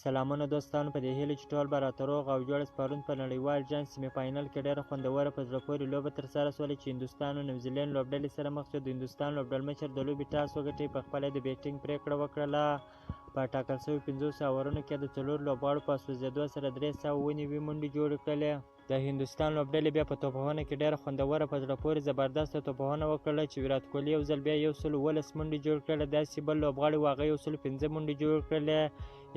سلامونه دوستانو، په دې هیله چې ټول به راته روغ او جوړ. پرون په نړیوال جام سیمي فاینل کې ډېره خوندوره په زړه پورې لوبه ترسره شوله چې هندوستان او نیوزیلینډ لوبډلې سره مخ شو. د هندوستان لوبډلمشر د لوبې ټاس وګټي، په خپله د بیټینګ پرېکړه وکړله. په ټاکل شویو 50 اورونو کې د 4 لوبغاړو په سوځېدو سره 397 منډې جوړې کړلې. د هندوستان لوبډلې بیا په توپوهنه کې ډېره خوندوره په زړه پورې زبردسته توپوهنه وکړله چې ویرات کوهلي یو ځل بیا 117 منډې جوړ کړلې. داسې بل لوبغاړي و هغه 105 منډې جوړ کړلې.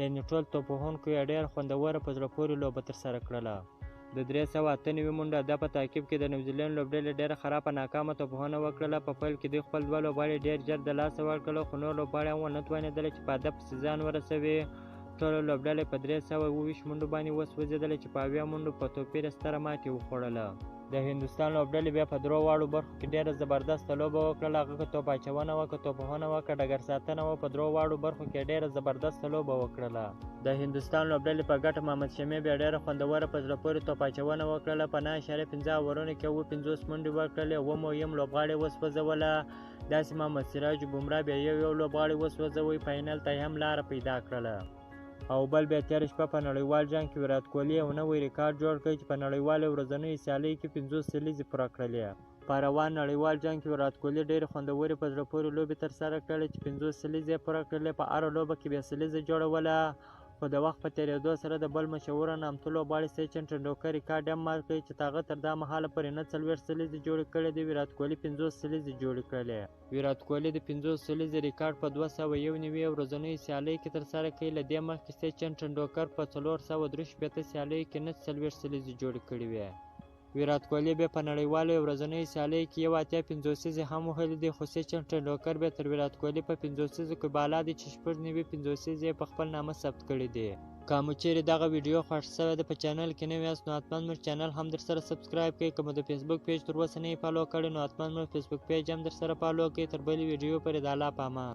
یعنې ټول توپوهونکو یې ډېره خوندوره په زړه پورې لوبه ترسره کړله. د 398 منډو هدف په تعقیب کې د نیوزیلینډ لوبډلې ډېره خرابه ناکامه توپوهنه وکړله. په پیل کې دوی خپل 2 لوبغاړي ډېر ژر د لاسه ورکړل، خو نور لوبغاړي هم ونه توانېدل چې په هدف پسې ځان ورسوي. ټوله لوبډله په 327 منډو باندې وسوځېدله چې په 70 منډو په توپیر یې ستره ماتې وخوړله. د هندوستان لوبډلې بیا په 3 واړو برخو کې ډېره زبردسته لوبه وکړله. هغه که توپ اچونه وه، که توپوهنه وه، که ډګر ساتنه وه، په 3 واړو برخو کې ډېره زبردسته لوبه وکړله. د هندوستان لوبډلې په ګټه محمد شمي بیا ډېره خوندوره په زړه پورې توپ اچونه وکړله. په 9.5 اورونو کې 57 منډې ورکړلې، 7 مهم لوبغاړي وسوځوله. داسې محمد سراج بومرا بیا یو لوبغاړی وسوځوی، فاینل ته یې هم لاره پیدا کړله. او بل بیا تېره شپه په نړیوال جام کې ویرات کوهلي یو نوی ریکارډ جوړ کړ چې په نړیوالې ورځنیو سیالیو کې 50 سلیزې پوره کړلې. په روان نړیوال جام کې ویرات کوهلي ډېرې خوندورې په زړه پورې لوبې ترسره کړلې چې 50 سلیزې یې پوره کړلې. په هره لوبه کې بیا سلیزه جوړوله، خو د وخت په تېرېدو سره د بل مشهوره نامتو لوبغاړي سچن ټنډولکر ریکارډ هم مات کړ چې هغه تر دا مهاله پورې 49 سلیزې جوړې کړې دي. ویرات کوهلي 50 سلیزې جوړې کړلې. ویرات کوهلي د 50 سلیزې ریکارډ په 291 ورځنیو سیالیو کې ترسره کړ. له دې مخکې سچن ټنډولکر په 463 سیالیو کې 49 سلیزې جوړې کړې وې. ویرات کوهلي بیا په نړیوالو ورځنیو سیالیو کې 81 پنځوسیزې هم وهلې دي، خو سچن ټنډولکر بیا تر ویرات کوهلي په پنځوسیزو کې بالا دی چې 96 پنځوسیزې یې په خپل نامه ثبت کړې دي. که مو چیرې دغه ویډیو خوښ شوې ده، په چینل کې نوي یاست نو حتما موږ چینل هم درسره subscribe کړئ. که مو د فیسبوک پیج تر اوسه نه follow کړی نو حتما موږ فیسبوک پیج هم درسره follow کړئ. تر بلې ویډیو پورې د الله په امان.